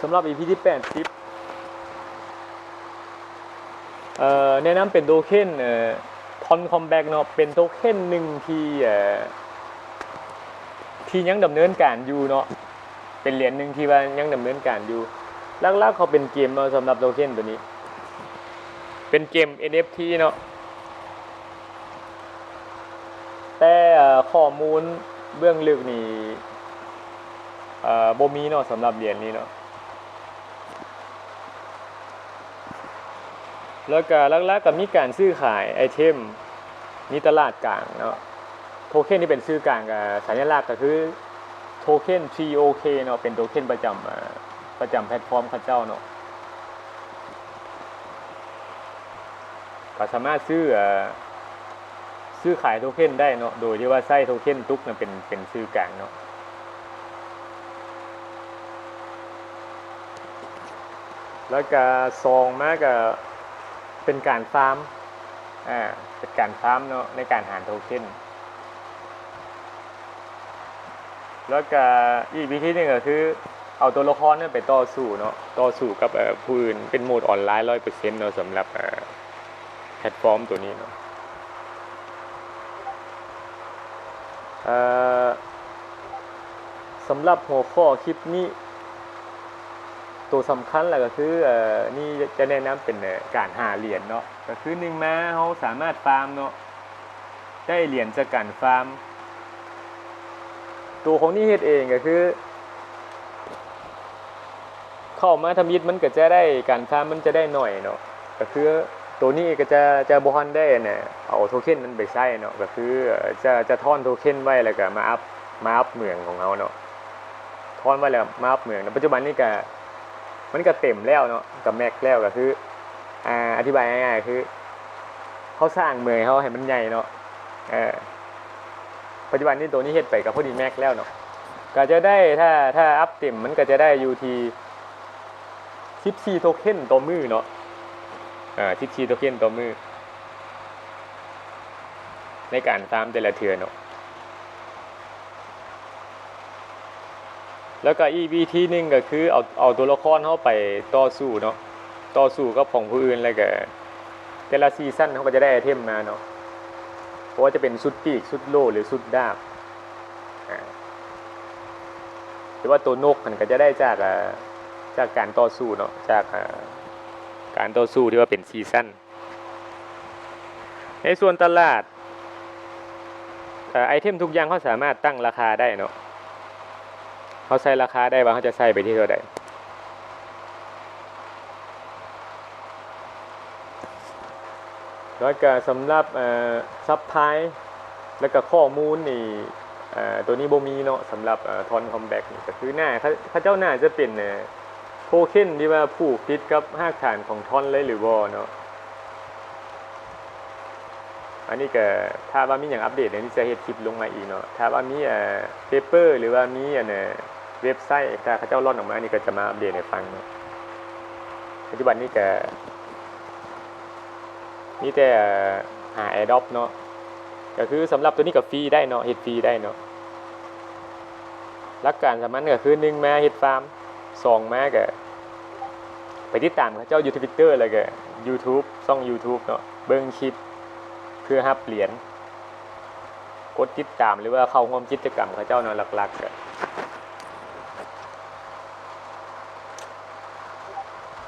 ສຳລັບອີພີທີແປດສິບ ເອີ ແນະນຳເປັນໂທເຄັນ ເອີ Tron Combat ເນາະ ເປັນໂທເຄັນໜຶ່ງທີ່ ເອີ ທີ່ຍັງດຳເນີນການຢູ່ເນາະ ເປັນຫຼຽນໜຶ່ງທີ່ວ່າຍັງດຳເນີນການຢູ່. ຫຼັກໆເຂົາເປັນເກມເນາະ ສຳລັບໂທເຄັນໂຕນີ້ ເປັນເກມ ເອັນເອັຟທີ ເນາະ ແຕ່ ເອີ ຂໍ້ມູນເບື້ອງເລິກນີ້ ເອີ ບໍ່ມີເນາະ ສຳລັບຫຼຽນນີ້ເນາະ. ແລ້ວກະຫຼັກໆກະມີການຊື້ຂາຍໄອເທັມ ມີຕະຫຼາດກາງເນາະ. ໂທເຄັນທີ່ເປັນສື່ກາງ ກະສັນຍະລັກກະຄືໂທເຄັນ ທີໂອເຄ ເນາະ ເປັນໂທເຄັນປະຈຳ ອາ ປະຈຳແພລດຟອມເຂົາເຈົ້າເນາະ. ກະສາມາດຊື້ ອາ ຊື້ຂາຍໂທເຄັນໄດ້ເນາະ ໂດຍທີ່ວ່າໃຊ້ໂທເຄັນຕຸກນະເປັນ ເປັນສື່ກາງເນາະ. ແລ້ວກະສອງມາກະເປັນການຟາມ ອາ ເປັນການຟາມເນາະ ໃນການຫາໂທເຄັນ. ແລ້ວກະອີກວິທີໜຶ່ງກະຄືເອົາໂຕລະຄອນນັ້ນໄປຕໍ່ສູ້ເນາະ ຕໍ່ສູ້ກັບ ເອີ ຜູ້ອື່ນ ເປັນໂໝດອອນລາຍຮ້ອຍເປີເຊັນເນາະ ສຳລັບ ເອີ ແພລດຟອມໂຕນີ້ເນາະ. ເອີ ສຳລັບຫົວຂໍ້ຄລິບນີ້ ໂຕສຳຄັນລະກະຄື ເອີ ນີ້ຈະແນະນຳເປັນ ເອີ ການຫາຫຼຽນເນາະ ກະຄືໜຶ່ງມາເຮົາສາມາດຟາມເນາະ ໄດ້ຫຼຽນຈາກການຟາມ. ໂຕຂອງນີ້ເຮັດເອງກະຄື ເຂົ້າມາທຳອິດມັນກະຈະໄດ້ ການຟາມມັນຈະໄດ້ໜ້ອຍເນາະ ກະຄືໂຕນີ້ກະຈະ ຈະບໍ່ທັນໄດ້ ອັນນ່າ ເອົາໂທເຄັນນັ້ນໄປໃຊ້ເນາະ ກະຄືຈະ ຈະທ້ອນໂທເຄັນໄວ້ ແລ້ວກະມາອັບ ມາອັບເມືອງຂອງເຮົາເນາະ ທ້ອນໄວ້ແລ້ວມາອັບເມືອງເນາະ. ປັດຈຸບັນນີ້ກະ ມັນກະເຕັມແລ້ວເນາະ ກະແມັກແລ້ວ ກະຄື ອາ ອະທິບາຍງ່າຍໆ ຄືເຮົາສ້າງເມືອງໃຫ້ເຮົາໃຫ້ມັນໃຫຍ່ເນາະ ເອີ ປັດຈຸບັນນີ້ໂຕນີ້ເຮັດໄປກະພໍດີແມັກແລ້ວເນາະ ກະຈະໄດ້ ຖ້າ ຖ້າອັບເຕັມມັນກະຈະໄດ້ຢູ່ທີ່ສິບສີ່ໂທເຄັນຕໍ່ມື້ເນາະ ອາ ສິບສີ່ໂທເຄັນຕໍ່ມື້ ໃນການຟາມແຕ່ລະເທື່ອເນາະ. ແລ້ວກະອີກວິທີໜຶ່ງກະຄືເອົາ ເອົາໂຕລະຄອນເຮົາໄປຕໍ່ສູ້ເນາະ ຕໍ່ສູ້ກັບຂອງຜູ້ອື່ນ ແລ້ວກະແຕ່ລະຊີຊັນເຮົາກະຈະໄດ້ໄອເທັມມາເນາະ ບໍ່ວ່າຈະເປັນຊຸດປີກ ຊຸດໂລ່ ຫຼືຊຸດດາບ ອາ ຫຼືວ່າໂຕນົກຫັ້ນກະຈະໄດ້ຈາກ ອາ ຈາກການຕໍ່ສູ້ເນາະ ຈາກ ອາ ການຕໍ່ສູ້ທີ່ວ່າເປັນຊີຊັນ. ໃນສ່ວນຕະຫຼາດ ເອີ ໄອເທັມທຸກຢ່າງເຮົາສາມາດຕັ້ງລາຄາໄດ້ເນາະ ເຮົາໃສ່ລາຄາໄດ້ວ່າເຮົາຈະໃສ່ໄປທີ່ເທົ່າໃດ. ແລ້ວກະສຳລັບ ເອີ ຊັບພລາຍ ແລ້ວກະຂໍ້ມູນນີ້ ເອີ ໂຕນີ້ບໍ່ມີເນາະ ສຳລັບ ເອີ Tron Combat ນີ້ ກະຄືໜ້າ ເຂົາ ເຂົາເຈົ້າໜ້າຈະເປັນ ເອີ ໂທເຄັນທີ່ວ່າຜູກຕິດກັບຮາກຖານຂອງ Tron ເລີຍຫຼືບໍ່ເນາະ. ອັນນີ້ກະ ຖ້າວ່າມີຫຍັງອັບເດດນີ້ ຈະເຮັດຄລິບລົງມາອີກເນາະ ຖ້າວ່າມີ ເອີ ເປເປີ ຫຼືວ່າມີ ອັນ ເວັບໄຊ ຖ້າເຂົາເຈົ້າລອນອອກມານີ້ ກະຈະມາອັບເດດໃຫ້ຟັງເນາະ. ປັດຈຸບັນນີ້ກະມີແຕ່ ເອີ ຫາ Airdrop ເນາະ ກະຄືສຳລັບໂຕນີ້ກະຟຣີໄດ້ເນາະ ເຮັດຟຣີໄດ້ເນາະ. ຫຼັກການສຳຄັນກະຄື ໜຶ່ງມາເຮັດຟາມ ສອງມາກະໄປຕິດຕາມເຂົາເຈົ້າຢູ່ Twitter ແລ້ວກະ YouTube ຊ່ອງ YouTube ເນາະ ເບິ່ງຄລິບເພື່ອຮັບຫຼຽນ ກົດຕິດຕາມ ຫຼືວ່າເຂົ້າຮ່ວມກິດຈະກຳເຂົາເຈົ້າເນາະ ຫຼັກໆກະ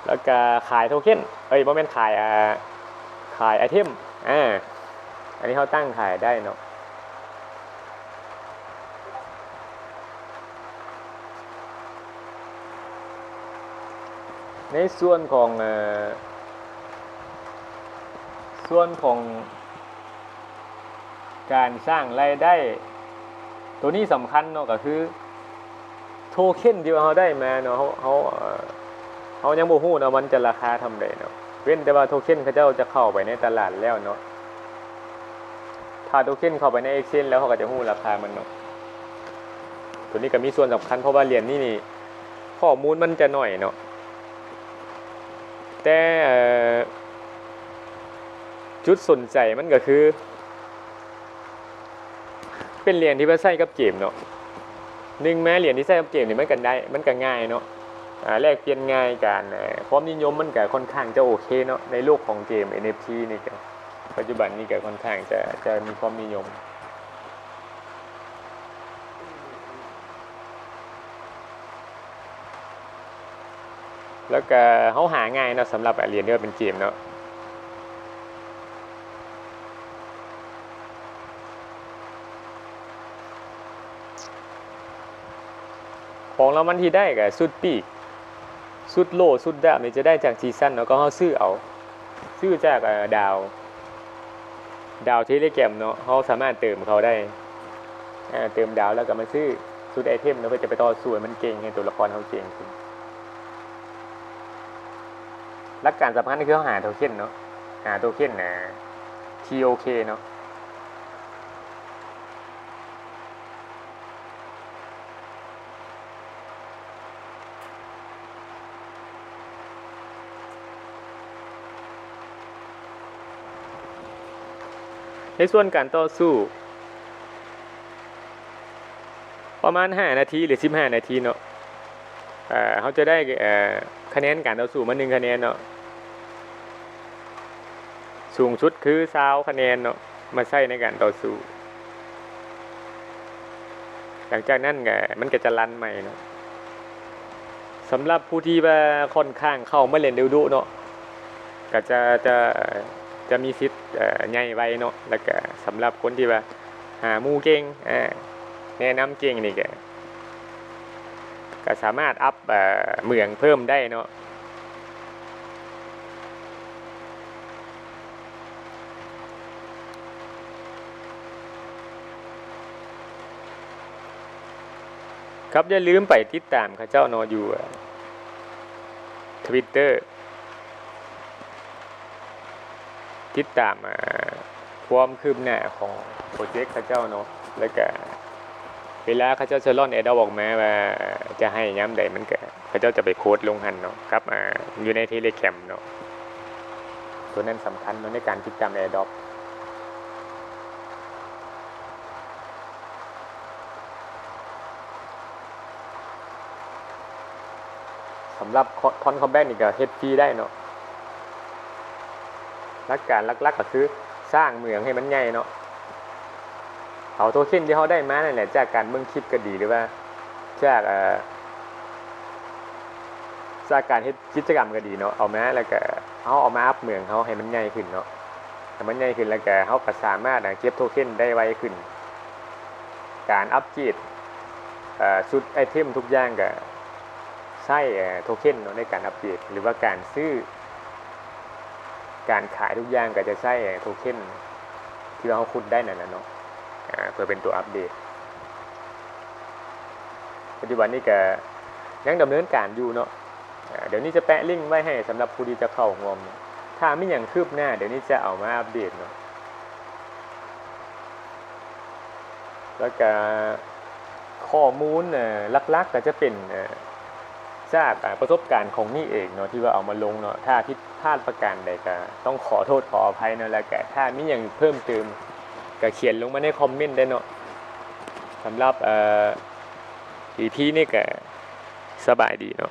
ແລ້ວກະຂາຍໂທເຄັນ ເອີຍ ບໍ່ແມ່ນຂາຍ ອາ ຂາຍໄອເທັມ ອາ ອັນນີ້ເຮົາຕັ້ງຂາຍໄດ້ເນາະ. ໃນສ່ວນຂອງ ເອີ ສ່ວນຂອງການສ້າງລາຍໄດ້ ໂຕນີ້ສຳຄັນເນາະ ກະຄືໂທເຄັນທີ່ວ່າເຮົາໄດ້ມາເນາະ ເຮົາ ເຮົາ ເອີ ເຮົາຍັງບໍ່ຮູ້ເນາະ ມັນຈະລາຄາສ່ຳໃດເນາະ ເວັ້ນແຕ່ວ່າໂທເຄັນເຂົາເຈົ້າຈະເຂົ້າໄປໃນຕະຫຼາດແລ້ວເນາະ. ຖ້າໂທເຄັນເຂົ້າໄປໃນ Exchange ແລ້ວ ເຮົາກະຈະຮູ້ລາຄາມັນເນາະ. ໂຕນີ້ກະມີສ່ວນສຳຄັນ ເພາະວ່າຫຼຽນນີ້ນີ້ ຂໍ້ມູນມັນຈະໜ້ອຍເນາະ ແຕ່ ເອີ ຈຸດສົນໃຈມັນກະຄື ເປັນຫຼຽນທີ່ວ່າໃຊ້ກັບເກມເນາະ. ໜຶ່ງມາ ຫຼຽນທີ່ໃຊ້ກັບເກມນີ້ ມັນກະໄດ້ ມັນກະງ່າຍເນາະ ອ່າ ແລກປ່ຽນງ່າຍ ການ ເອີ ຄວາມນິຍົມມັນກະຄ່ອນຂ້າງຈະໂອເຄເນາະ ໃນໂລກຂອງເກມເອັນເອັຟທີນີ້ກະ ປັດຈຸບັນນີ້ກະຄ່ອນຂ້າງຈະ ຈະມີຄວາມນິຍົມ. ແລ້ວກະເຮົາຫາງ່າຍເນາະ ສຳລັບ ອາ ຫຼຽນທີ່ວ່າເປັນເກມເນາະ. ຂອງລາງວັນທີ່ໄດ້ກະຊຸດປີກ ຊຸດໂລ່ ຊຸດດາບນີ້ຈະໄດ້ຈາກຊີຊັນເນາະ ກໍເຮົາຊື້ເອົາ ຊື້ຈາກ ເອີ ດາວ ດາວເທເລແກຣມເນາະ ເຮົາສາມາດເຕີມເຂົາໄດ້ ເອີ ເຕີມດາວແລ້ວກໍມາຊື້ຊຸດໄອເທັມເນາະ ເພື່ອຈະໄປຕໍ່ສູ້ໃຫ້ມັນເກັ່ງ ໃຫ້ຕົວລະຄອນເຮົາເກັ່ງຂຶ້ນ. ຫຼັກການສຳຄັນກໍຄືເຮົາຫາໂທເຄັນເນາະ ຫາໂທເຄັນ ອ່າ ທີໂອເຄເນາະ. ໃນສ່ວນການຕໍ່ສູ້ ປະມານຫ້ານາທີ ຫຼື ສິບຫ້ານາທີເນາະ ເຮົາຈະໄດ້ ເອີ ຄະແນນການຕໍ່ສູ້ມາໜຶ່ງຄະແນນເນາະ ສູງສຸດຄືຊາວຄະແນນເນາະ ມາໃຊ້ໃນການຕໍ່ສູ້. ຫຼັງຈາກນັ້ນກະ ມັນກະຈະລັນໃໝ່ເນາະ. ສຳລັບຜູ້ທີ່ວ່າຄ່ອນຂ້າງເຂົ້າມາຫຼິ້ນດຸໆເນາະ ກະຈະ ຈະ ຈະມີສິດ ເອີ ໃຫຍ່ໄວເນາະ ແລ້ວກະສຳລັບຄົນທີ່ວ່າຫາໝູ່ເກັ່ງ ອາ ແນະນຳເກັ່ງນີ້ກະ ກະສາມາດອັບ ເອີ ເມືອງເພີ່ມໄດ້ເນາະ. ຄັບ ຢ່າລືມໄປຕິດຕາມເຂົາເຈົ້າເນາະ ຢູ່ Twitter ຕິດຕາມ ອາ ຄວາມຄືບໜ້າຂອງໂປຣເຈັກເຂົາເຈົ້າເນາະ ແລ້ວກະເວລາເຂົາເຈົ້າຈະລອນແອດອບອອກມາວ່າຈະໃຫ້ຍາມໃດ ມັນກະ ເຂົາເຈົ້າຈະໄປໂພສລົງຫັ້ນເນາະ ກັບ ອາ ຢູ່ໃນເທເລແກຣມເນາະ. ໂຕນັ້ນສຳຄັນເນາະ ໃນການຕິດຕາມແອດອບ. ສຳລັບ Con-, Con Combat ນີ້ກະເຮັດຟຣີໄດ້ເນາະ. ຫຼັກການຫຼັກໆກະຄືສ້າງເມືອງໃຫ້ມັນໃຫຍ່ເນາະ. ເອົາໂທເຄັນທີ່ເຮົາໄດ້ມານັ້ນແຫຼະ ຈາກການເບິ່ງຄລິບກໍດີ ຫຼືວ່າຈາກ ເອີ ຈາກການເຮັດກິດຈະກຳກໍດີເນາະ ເອົາມາ ແລ້ວກະເຮົາເອົາມາອັບເມືອງເຮົາໃຫ້ມັນໃຫຍ່ຂຶ້ນເນາະ. ໃຫ້ມັນໃຫຍ່ຂຶ້ນ ແລ້ວກະເຮົາກະສາມາດ ອາ ເກັບໂທເຄັນໄດ້ໄວຂຶ້ນ. ການອັບເກຣດ ເອີ ຊຸດໄອເທັມທຸກຢ່າງກະໃຊ້ ເອີ ໂທເຄັນເນາະ ໃນການອັບເກຣດ ຫຼືວ່າການຊື້ ການຂາຍທຸກຢ່າງກໍຈະໃຊ້ໂທເຄັນທີ່ວ່າເຮົາຂຸດໄດ້ນັ້ນແຫຼະເນາະ ເພື່ອເປັນຕົວອັບເດດ. ປັດຈຸບັນນີ້ກໍຍັງດຳເນີນການຢູ່ເນາະ. ດຽວນີ້ຈະແປະລິ້ງໄວ້ໃຫ້ສຳລັບຜູ້ທີ່ຈະເຂົ້າຮ່ວມ. ຖ້າມີຫຍັງຄືບໜ້າ ດຽວນີ້ຈະເອົາມາອັບເດດເນາະ. ແລ້ວກະຂໍ້ມູນ ເອີ ຫຼັກໆກໍຈະເປັນ ເອີ ຈາກ ອາ ປະສົບການຂອງນີ້ເອງເນາະ ທີ່ວ່າເອົາມາລົງເນາະ. ຖ້າຜິດພາດປະການໃດກໍຕ້ອງຂໍໂທດຂໍອະໄພເນາະ. ແລ້ວກະຖ້າມີຫຍັງເພີ່ມເຕີມກໍຂຽນລົງມາໃນຄອມເມັນໄດ້ເນາະ. ສຳລັບ ເອີ ອີພີນີ້ກໍສະບາຍດີເນາະ.